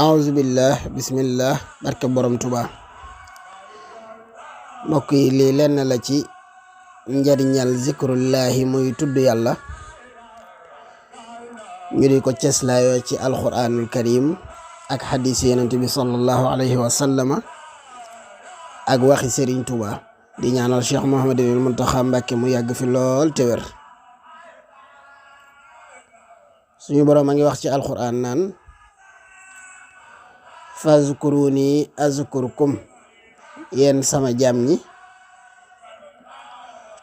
auzubillah bismillah barke borom Tuba mbokk yi lii lenn la ci njariñal zikrullahi muy tudd yàlla ñu di ko cëslaayoo ci alquranul karim ak xadiis yonent bi sallallahu alayhi wa sallama ak waxi Serigne Touba di ñaanal Cheikh Mouhamadul Mountakha Mbacké mu yàgg fi lool te wér. suñu boroom a ngi wax ci alquran naan fazkuruni azkurkum yéen sama jaam ñi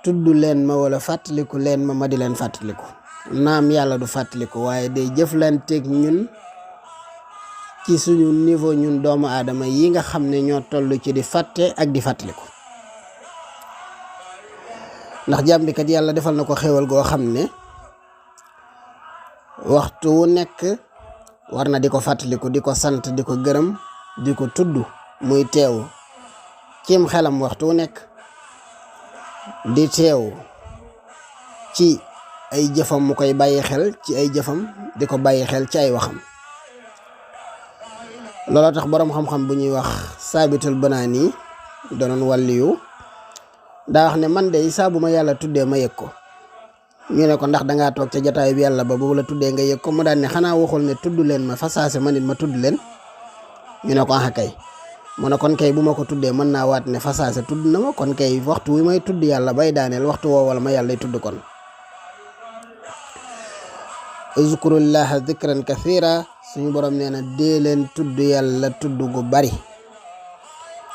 tudd leen ma wala fàttaliku leen ma di leen fàttaliku. naam yàlla du fàttaliku waaye day jëflanteeg ñun ci suñu niveau ñun doomu aadama yi nga xam ne ñoo toll ci di fàtte ak di fàttaliku. ndax jaam bi kat yàlla defal na ko xéwal goo xam ne waxtu wu nekk war na di ko fàttaliku, di ko sant, di ko gërëm, di ko tudd muy teew cim xelam waxtu wu nekk, di teew ci ay jëfam mu koy bàyyi xel ci ay jëfam, di ko bàyyi xel ci ay waxam. looloo tax boroom xam-xam bu ñuy wax Saabitul Banaani doonoon wàlliyu daa wax ne man de saa bu ma yàlla tuddee ma yëg ko. ñu ne ko ndax dangaa toog ca jataay bi yàlla ba boobu la tuddee nga yëg ko. mu daan ne xanaa waxul ne tudd leen ma fa saase ma nit ma tudd leen. ñu ne ko ah kay. mu ne kon kay bu ma ko tuddee mën naa waat ne fa saase tudd na ma, kon kay waxtu wi may tudd yàlla bay daaneel waxtu woo wala ma yàlla lay tudd kon. uzkurullaha dhikran kathira suñu borom nee na dee leen tudd yàlla tudd gu bari.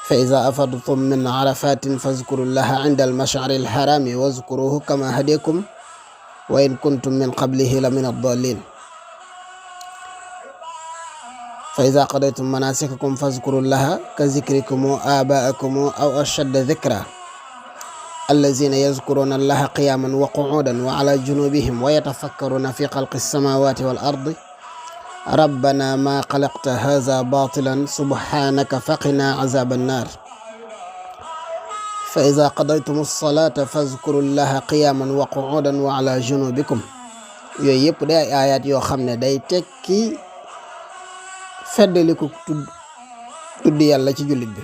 fa iza afadtum min arafatin fazkurullaha inda almash'ari alharami wazkuruhu kama hadakum wa in kuntum min qablihi la min ad-dallin. fa iza qadaytum manasikakum fazkurullaha ka zikrikum aba'akum aw ashadda dhikra allazina yazkuruna allaha qiyaman wa qu'udan wa ala junubihim wa yatafakkaruna fi khalqi as-samawati wal ardi rabbana ma khalaqta hadha batilan subhanaka faqina azaban nar. fa iza qadaytum as-salata fazkurullaha qiyaman wa qu'udan wa ala junubikum. yooyu yëpp day ay ayat yoo xam ne day tekki feddaliku tudd yàlla ci jullit bi.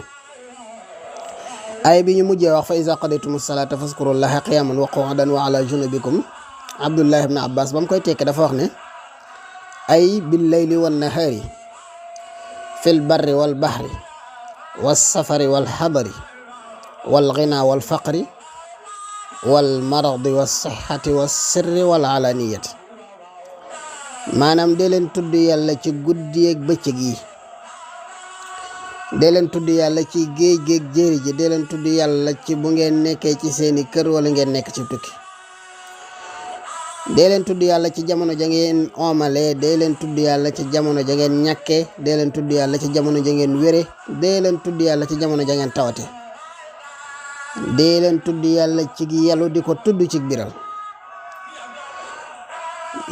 ay bi ñu mujjee wax fa iza qadaytum as-salata fazkurullaha qiyaman wa qu'udan wa ala junubikum, Abdullah ibn Abbas ba mu koy tekki dafa wax ne ay bil layli wan nahari fil barri wal bahri was safari wal hadari wal ghina wal faqri wal maradi was sihhati was sirri wal alaniyati. maanaam dee leen tudd yàlla ci guddi ak bëccëg yi, dee leen tudd yàlla ci géej géej jéeri ji, dee leen tudd yàlla ci bu ngeen nekkee ci seeni kër wala ngeen nekk ci tukki, dee leen tudd yàlla ci jamono ja ngeen oomalee, dee leen tudd yàlla ci jamono ja ngeen ñàkkee, dee leen tudd yàlla ci jamono ja ngeen wére, dee leen tudd yàlla ci jamono ja ngeen tawate, dee leen tudd yàlla ci yàllu di ko tudd ci biral.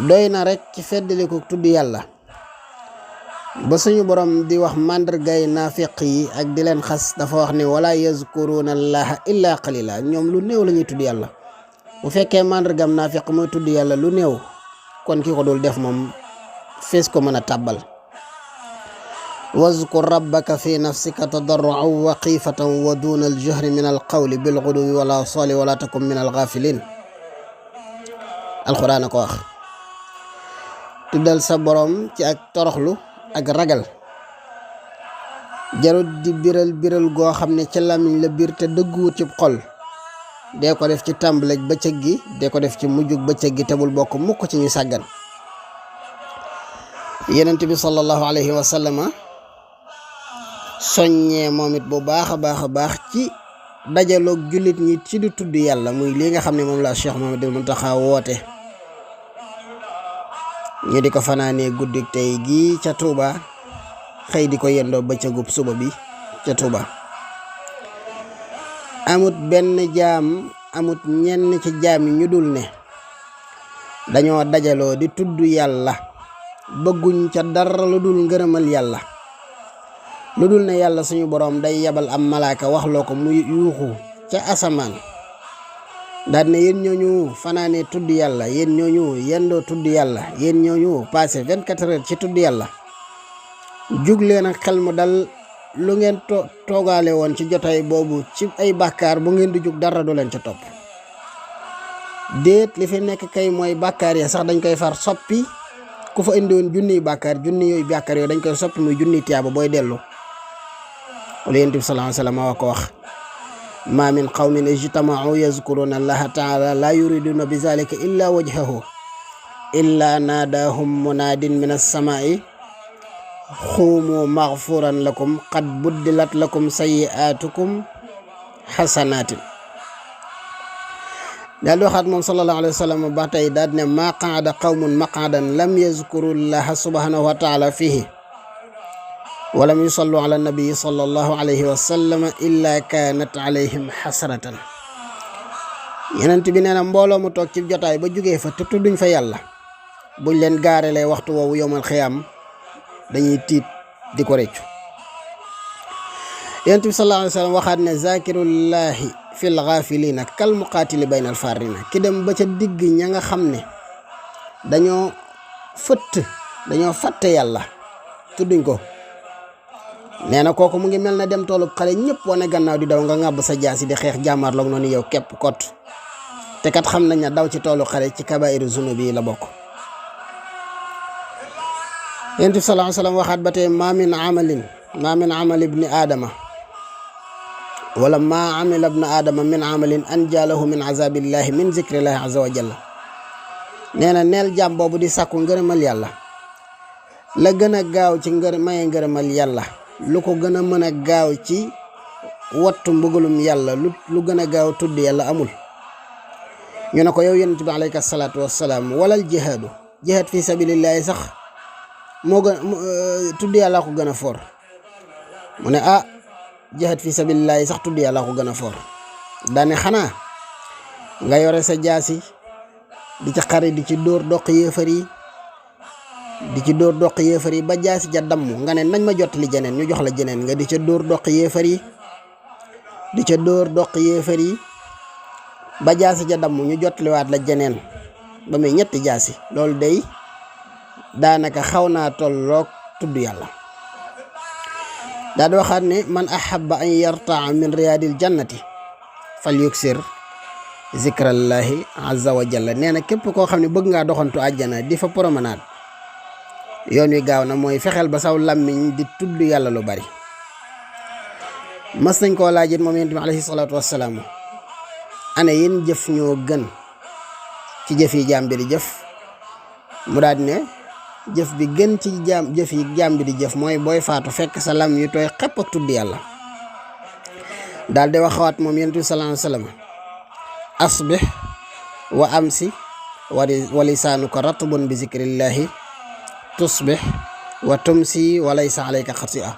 doy na rek ci feddaliku tudd yàlla ba suñu borom di wax màndargay naafiq yi ak di leen xas dafa wax ne wala yazkuruna allaha illa qalila. ñoom lu néew la ñuy tudd yàlla. bu fekkee màndargam naafiq mooy tudd yàlla lu néew, kon ki ko dul def moom fees ko mën a tàbbal. wazkur rabbaka fi nafsika tadarruan wa xiifatan wa duna aljahri min alqawli bilguduwi wala sali wala takun min alghafilin. alquran a ko wax. tuddal sa borom ci ak toroxlu ak ragal, jarut di biral goo xam ne ca làmmiñ la biir te dëgguwut ci xol. dee ko def ci tàmbaleeg bëccëg gi, dee ko def ci mujjug bëccëg gi, te bul bokk mukk ci ñu sàggan. Yonent bi sallallahu alayhi wa sallama soññee moom it bu baax a baax ci dajaloog jullit ñi ci di tudd yàlla, muy lii nga xam ne moom la Cheikh Mouhamadul Mountakha woote. ñu di ko fanaanee guddik tey gi ca Touba, xëy di ko yendoo bëccëgub suba bi ca Touba. amut benn jaam, amut ñenn ci jaam yi ñu dul ne dañoo dajaloo di tudd yàlla, bëgguñ ca dara lu dul ngërëmal yàlla, lu dul ne yàlla suñu boroom day yabal am malaaka waxloo ko mu yuuxu ca asamaan daal ne yéen ñooñu fanaanee tudd yàlla, yéen ñooñu yendoo tudd yàlla, yéen ñooñu passé 24 heures ci tudd yàlla. jug leen ak xel mu dal lu ngeen toogaale woon ci jotaay boobu ci ay bàkkaar bu ngeen di jug dara du leen ca topp déet li fi nekk kay mooy bàkkaar ya sax dañ koy far soppi ku fa indi woon junniy bàkkaar junni yooyu bàkkaar yooyu dañ koy soppi muy junniy tiyaaba booy dellu wala yonent bi sallallahu alayhi wa sallam wax ko wax ma min qawmin ijtama'u yazkuruna allaha ta'ala la yuriduna bi zalika illa wajhahu illa naadahum munaadin min as-samaa'i xuumu maghfuran lakum qad buddilat lakum sayyi'atukum xasanaatin daal di waxaat moom sallallahu alayhi wa sallam ba tey daal ne maa qaada qawmun maqaadan lam yazkuru llaha subhanahu wa taala fihi walam yusallu ala nabii sallallahu alayhi wa sallam illa kaanat alayhim xasratan yenent bi nee na mbooloo mu toog ci jotaay ba jógee fa te tudduñ fa yàlla buñ leen gaarelee waxtu woowu yowmal xiyaam dañuy tiit di ko réccu yenent bi sallallahu alayhi wa sallam waxaat ne zakirullahi fil ghafilina kal muqaatili bayna al farina ki dem ba ca digg ña nga xam ne dañoo fàtte yàlla tudduñ ko nee na kooku mu ngi mel na dem toolub xale ñëpp wane gannaaw di daw nga ŋàbb sa jaasi di xeex jàmmaarloog noonu yow képp kot te kat xam nañ ne daw ci toolu xale ci kabairu zunubi yi la bokk yonent bi sallallahu alayhi wa sallam waxaat ba tey ma min amali ibni aadama wala ma amila ibnu aadama min amalin anjalahu min azabillahi min zikrillahi azza wa jalla nee na neel jàmm boobu di sàkku ngërëmal yàlla la gën a gaaw ci maye ngërëmal yàlla lu ko gën a mën a gaaw ci wattu mbugalum yàlla lu gën a gaaw tudd yàlla amul ñu ne ko yow yonent bi alayka salaatu wassalaam walal jihaadu jihaad fi sabilillahi sax moo gën tudd yàlla ko gën a foor mu ne jihaad fi sabilillahi sax tudd yàlla ko gën a foor daane xanaa nga yore sa jaasi di ci xare di ci dóor doq yéefar yi ba jaasi ja damm nga ne nañ ma jottali jeneen ñu jox la jeneen nga di ca dóor doq yéefar yi ba jaasi ja damm ñu jottaliwaat la jeneen ba muy ñetti jaasi loolu day daanaka xaw naa tolloog tudd yàlla daa di waxaat ne man ahabba an yartaa min riyaadil jannati fal yuksir zikrallahi azza wa jalla nee na képp koo xam ne bëgg ngaa doxantu àjjana di fa promenade yoon wi gaaw na mooy fexeel ba saw làmmiñ di tudd yàlla lu bari mas nañ koo laajit moom yonent bi alayhi salaatu wassalaam ana yéen jëf ñoo gën ci jëf yi jaam bi di jëf mu daal ne jëf bi gën ci jëf yi jaam bi di jëf mooy booy faatu fekk sa lam yu tooy xepp ak tudd yàlla daal di waxawaat moom yonent bi sallallahu alayhi wa sallam asbih wa amsi wa lisaanuka ratbun bi zikrillahi tusbih wa tumsi wa laysa alayka xati'a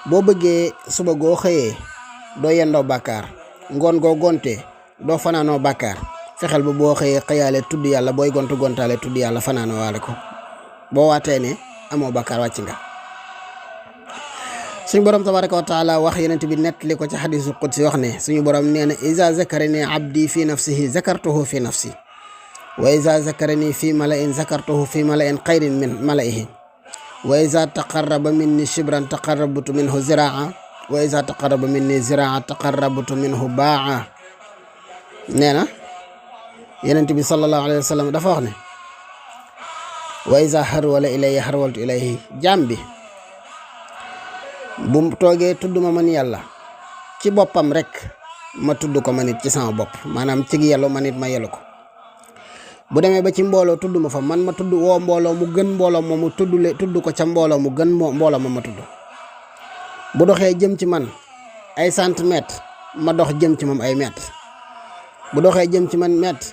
boo bëggee suba goo xëyee doo yendoo bàkkaar ngoon goo gontee doo fanaanoo bàkkaar fexeel ba boo xëyee xëyaale tudd yàlla booy gontaale tudd yàlla fanaanoo waale ko boo waatee ne amoo bàkkaar wàcc nga suñu borom tabaraka wa taala wax yenent bi nettali ko ci xadisul qudsi wax ne suñu borom nee na iza zakarani abdi fi nafsihi zakartuhu fi nafsi wa iza zakarani fi mala'in zakartuhu fi mala'in xayrin min mala'ihi wa iza taqarraba minni shibran taqarrabtu minhu ziraa wa iza taqarraba minni ziraa taqarrabtu minhu baa nee na yenent bi sallallahu alayhi wa sallam dafa wax ne wa iza harwala ilayya harwaltu ilayhi jaam bi bu toogee tudd ma man yàlla ci boppam rek ma tudd ko man it ci sama bopp maanaam ci yellu man it ma yellu ko bu demee ba ci mbooloo tudd ma fa man ma tudd woo mbooloo mu gën mbooloo moom mu tudd ko ca mbooloo mu gën mbooloo ma tudd bu doxee jëm ci man ay centimètres ma dox jëm ci moom ay mètres bu doxee jëm ci man mètre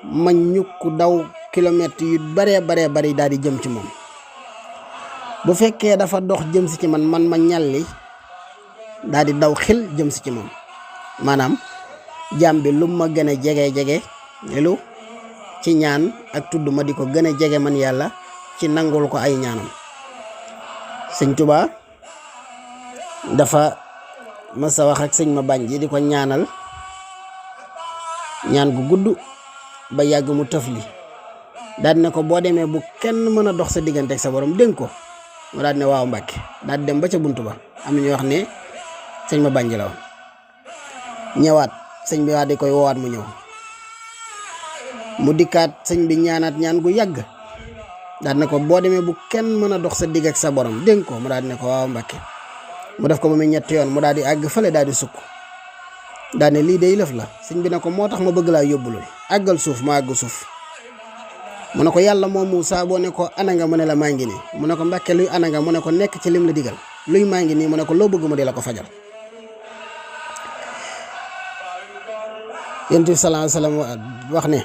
ma ñukk daw kilomètres yu baree bari daal di jëm ci moom bu fekkee dafa dox jëm si ci man ma ñalli daal di daw xil jëm si ci moom maanaam jaam bi lu ma gën a jege lu ci ñaan ak tudd ma di ko gën a jege man yàlla ci nangul ko ay ñaanam. sëñ Tuubaa dafa mës a wax ak sëñ ma bañ ji di ko ñaanal ñaan gu gudd ba yàgg mu tëfli daal ne ko boo demee bu kenn mën a dox sa diggante ak sa borom dénk ko mu daal ne waaw Mbàkke daal dem ba ca buntu ba am na ñuy wax ne sëñ ma bànj la woon ñëwaat sëñ bi waa di koy woowaat mu ñëw mu dikkaat sëñ bi ñaanaat ñaan gu yàgg daal ne ko boo demee bu kenn mën a dox sa digg ak sa borom dégg ko mu daal ne ko waaw Mbàkke mu def ko ba muy ñetti yoon mu daal di àgg fële daal di sukk daal ne lii day lëf la sëñ bi ne ko moo tax ma bëgg laa yóbbulul àggal suuf ma àgg suuf mu ne ko yàlla moom Muusaa boo ne ko ana nga mu ne la maa ngi nii mu ne ko Mbàkke luy ana nga mu ne ko nekk ci lim la digal luy maa ngi nii mu ne ko loo bëgg mu di la ko fajal. Yonent bi sallallahu alayhi wa sallam wax ne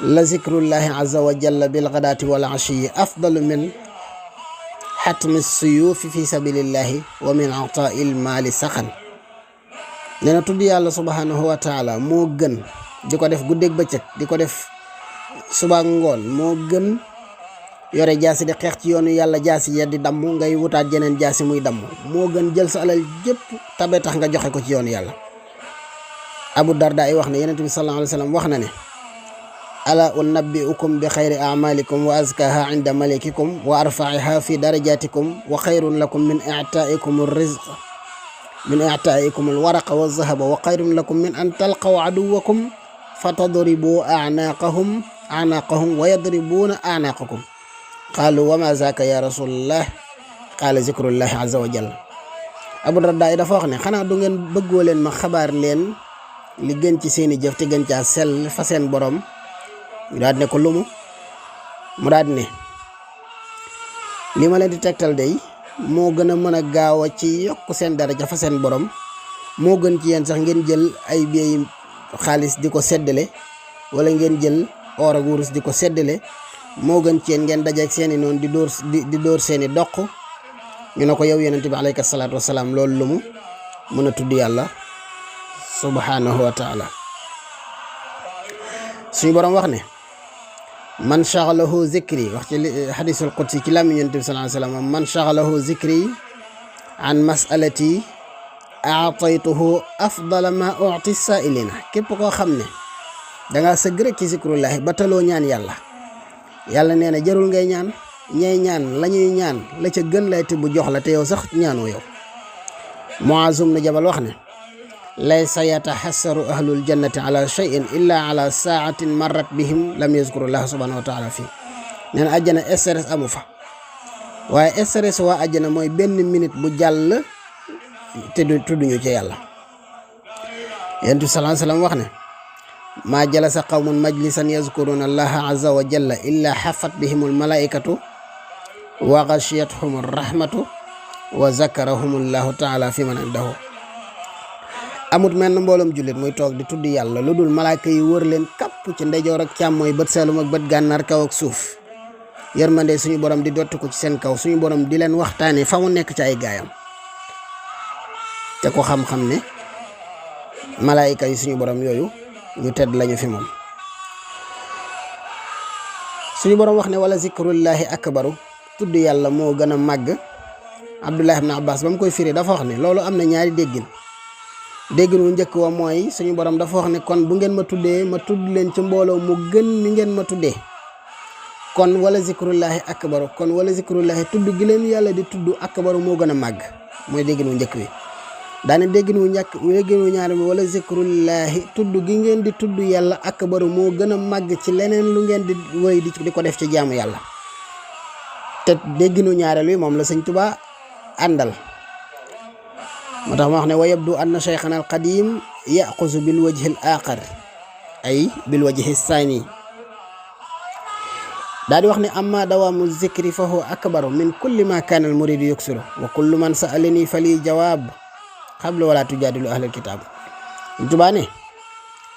la zikrullahi azza wa jalla bil ghadaati wal ashiyyi afdalu min xatmi suyuufi fi sabilillahi wa min ataa'il maali saxan nee na tudd yàlla subhanahu wa taala moo gën di ko def guddeeg bëccëg di ko def suba ngoon moo gën yore jaasi di xeex ci yoonu yàlla jaasi ya di damm ngay wutaat jeneen jaasi muy damm moo gën jël sa alal jëpp tabe tax nga joxe ko ci yoonu yàlla. Abu Darda ay wax ne Yonent bi sallallahu alayhi wa sallam wax na ne ala unabbi'ukum bi xayri a'malikum wa azkaha inda malikikum wa arfa'iha fi darajatikum wa xayrun lakum min i'ta'ikum ar-rizq min i'ta'ikum al-waraqa wa az-zahaba wa xayrun lakum min an talqaw aduwwakum fatadribu a'naqahum wa yadribuna a'naqakum qalu wa ma zaka ya rasulullah qala zikrullahi azza wa jalla. Abu Darda dafa wax ne xanaa du ngeen bëggoo leen ma xabaar leen li gën ci seeni jëf te gën caa sell fa seen borom ñu daal ne ko lumu mu daal ne li ma leen di tegtal day moo gën a mën a gaaw a ci yokk seen daraja fa seen borom moo gën ci yéen sax ngeen jël ay biey xaalis di ko seddale wala ngeen jël or ak wurus di ko seddale moo gën ci yéen ngeen dajeeg seeni noonu di dóor seeni doq ñu ne ko yow Yonent bi alayhi salaatu wasalaam loolu lumu mën a tudd yàlla subhanahu wa taala. suñu borom wax ne man shaghalahu zikri wax ci hadisul qudsi ci làmmiñ Yonent bi sallallahu alayhi wa sallam man shaghalahu zikri an mas'alati a'taytuhu afdala ma u'ti sa'ilina képp koo xam ne dangaa sëgg rek ci zikrullahi ba taloo ñaan yàlla nee na jarul ngay ñaan ñay ñaan la ñuy ñaan la ca gën lay tibb jox la te yow sax ñaanoo yow. Muaz ibn Jabal wax ne laysa yataxassaru ahlul jannati ala shay'in illa ala saatin marrat bihim lam yazkurullah subhanahu wa taala fii nee na àjjana stress amu fa waaye stress waa àjjana mooy benn minute bu jàll te du tudduñu ci yàlla. Yonent bi sallallahu alayhi wa sallam wax ne maa jalasa qawmun majlisan yazkuruna allaha azza wa jalla illa xafat bihimul malaikatu wa ghashiyatuhum rahmatu wa zakarahumullahu taala fi man indahu. amut menn mbooloom jullit muy toog di tudd yàlla lu dul malaaka yi wër leen kapp ci ndeyjoor ak càmmooy bët saalum ak bët gànnaar kaw ak suuf yërmande suñu borom di dotti ko ci seen kaw suñu borom di leen waxtaane fa mu nekk ci ay gaayam te ko xam-xam ne malaayika yi suñu borom yooyu ñu tedd lañu fi moom. suñu borom wax ne wala zikrullahi akbaru tudd yàlla moo gën a màgg. Abdullah ibn Abbas ba mu koy firi dafa wax ne loolu am na ñaari déggin wu njëkk wa mooy suñu borom dafa wax ne kon bu ngeen ma tuddee ma tudd leen ci mbooloo mu gën ni ngeen ma tuddee kon wala zikrullahi akbaru kon wala zikrullahi tudd gi leen yàlla di tudd akbaru moo gën a màgg mooy déggin wu njëkk wi. daane déggin wu ñaar bi wala zikrullahi tudd gi ngeen di tudd yàlla akbaru moo gën a màgg ci leneen lu ngeen di wéy di ko def ci jaamu yàlla. te dégginu ñaareel wi moom la Sëñ Tuubaa àndal moo tax ma wax ne wa yabdu anna cheikhana al qadim yaxuzu bil wajhi al axar ay bil wajhi saani daal di wax ne amma dawaamu zikri fa huwa akbaru min kulli ma kaana al muridu yuksiru wa kullu man sa'alani fali jawaab xablu wala tujaadilu ahlal kitaab. Sëñ Tuubaa ne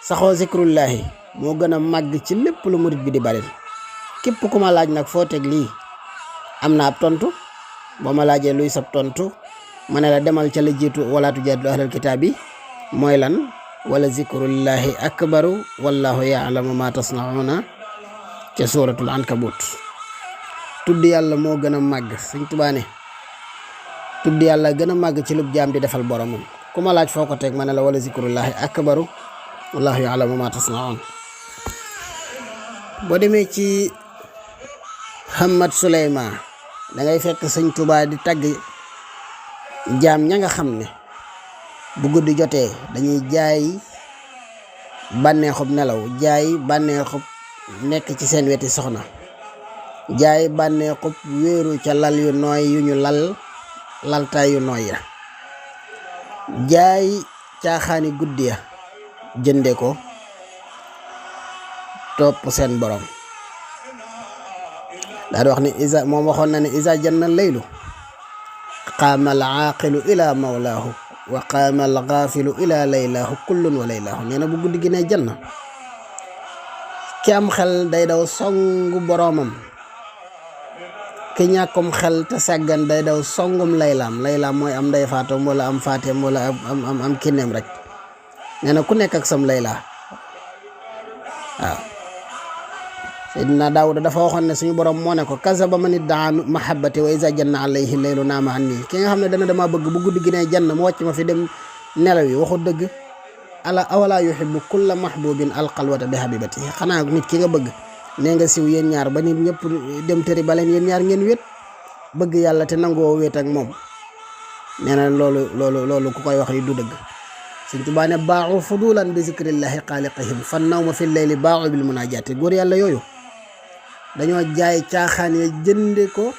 saxoo zikrullahi moo gën a màgg ci lépp lu murid bi di bari képp ku ma laaj nag foo teg lii am na ab tontu boo ma laajee luy sab tontu ma ne la demal ca la jiitu wala tujaadilu ahlal kitaab bi mooy lan wala zikrullahi akbaru wallahu yaalamu ma tasnauna ca suratul ankabut. tudd yàlla moo gën a màgg. Sëñ Tuubaa ne tudd yàlla gën a màgg ci lub jaam di defal boromam ku ma laaj foo ko teg ma ne la wala zikrullahi akbaru wallahu yaalamu ma tasnaun. boo demee ci Hamad Suleyman da ngay fekk sëñ Tuubaa di tagg jaam ña nga xam ne bu guddi jotee dañuy jaay bànneexub nelaw, jaay bànneexub nekk ci seen weti soxna, jaay bànneexub wéeru ca lal yu nooy yu ñu laltaay yu nooy ya, jaay caaxaani guddi ya jënde ko topp seen borom. daa di wax ne isa moom waxoon na ne isa janna laylu qaama al aaqilu ila mawlaahu wa qaama al gaafilu ila laylaahu kullun wa laylaahu. nee na bu guddi gi ne janna ki am xel day daw songu boroomam, ki ñàkkum xel te sàggan day daw songum laylaam mooy am nday faatoom wala am faateem wala am kinneem rek. nee na ku nekk ak sam laylaa. waaw Seydina Daawuda dafa waxoon ne suñu borom moo ne ko kazaba man iddaa mahabbati wa iza janna alayhi laylu naama anni. ki nga xam ne dama bëgg bu guddi gi ne jann mu wàcc ma fi dem nelaw yi waxu dëgg. awala yuhibbu kulla mahbubin alqalwata bi habibati. xanaa nit ki nga bëgg nee nga siw yéen ñaar ba nit ñëpp dem tëri baleen yéen ñaar ngeen wét bëgg yàlla te nangoo wét ak moom. nee na loolu ku koy wax yi du dëgg. Sëñ Tuubaa ne baaxu fudulan bi zikrillahi xaaliqihim fan nawma fi leyli baaxu bil munaajaati. góor yàlla yooyu dañoo jaay caaxaan ya jënde ko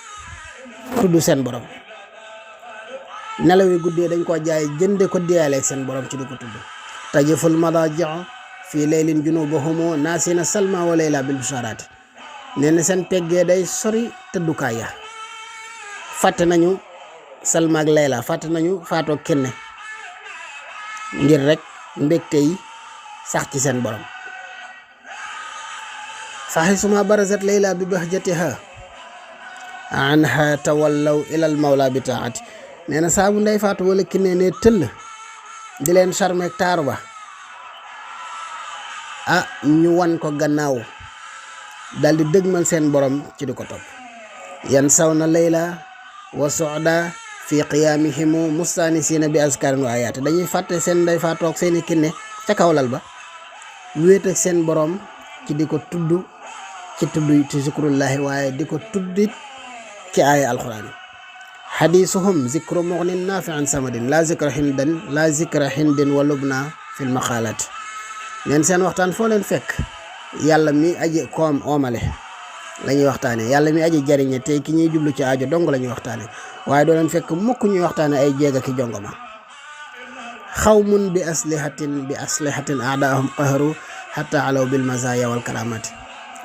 tudd seen borom. nelaw yi guddee dañ koo jaay jënde ko diyaaleeg seen borom ci di ko tudd. tajiful madaaji'u fii leylin junubuhumu naasina salma wa layla bil busharaati. nee na seen peggee day sori tëddukaay ya fàtte nañu salma ak layla, fàtte nañu faatoo kenne ngir rek mbégte yi sax ci seen borom. faxisuma barazat layla bi bahjatiha anha tawallaw ilal mawla bi taati. nee na saabu ndey faatu wala kinne ne tëll di leen charmer taaru ba ñu wan ko gannaaw dal di dëgmal seen borom ci di ko topp. yan saw na layla wa soda fi qiyaamihimu mustaanisiina bi askaarin wa ayaati. dañuy fàtte seen ndey faatoog seeni kinne ca kawlal ba wéet ak seen borom ci di ko tudd ci zikrullahi waaye di ko tuddit ci aaya alxuraan yi. xadiisuhum zikru mughnin naafi'an samadin la zikra hindin wa lubna fil maqaalaat. neen seen waxtaan foo leen fekk yàlla mi aji koom oomale la ñuy waxtaane, yàlla mi aji jariñe tey ki ñuy jublu ci aajo dong la ñuy waxtaane, waaye doo leen fekk mukk ñuy waxtaane ay jéega ki jongoma. xawmun bi aslihatin aadaahum qaharu hatta alaw bil mazaya wal karamati.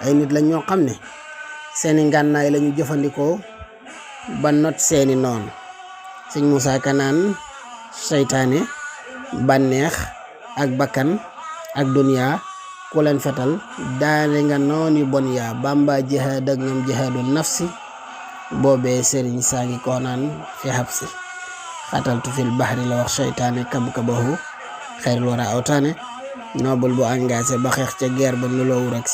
ay nit lañ ñoo xam ne seeni ngànnaay la ñu jëfandikoo ba not seeni noonu. sëñ Moussa Ka naan seytaane bànneex ak bakkan ak duniya ku leen fetal daane nga noon yu bon yaa. Bamba jihaad ak ñoom jihaadu nafsi boobee sëriñ saa ngi koo naan fi habsi. xataltu fil bahri la wax seytaane kabkabahu xeyrul wara awtaane. noobul bu engagé ba xeex ca guerre ba nuroowul ak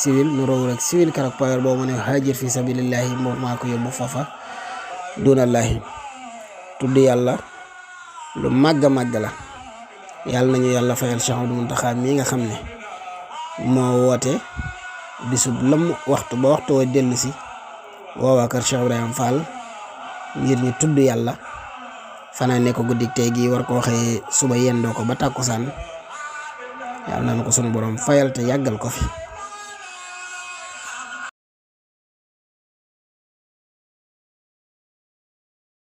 civil keroog payoor boo mu ne hajir fi sabilillahi maa ko yóbbu fafa dunallahi. tudd yàlla lu màgg la. yàlla nañu yàlla fayal Cheikh Abdou Mountakha mii nga xam ne moo woote bisub lëmm waxtu ba waxtu wa dellu si woowaa kër Cheikh Ibrahima Fall ngir ñu tudd yàlla fanaa ne ko guddik tey gi war ko waxee suba yendoo ko ba tàkkusaan. yàlla na ko sunu borom fayal te yàggal ko fi.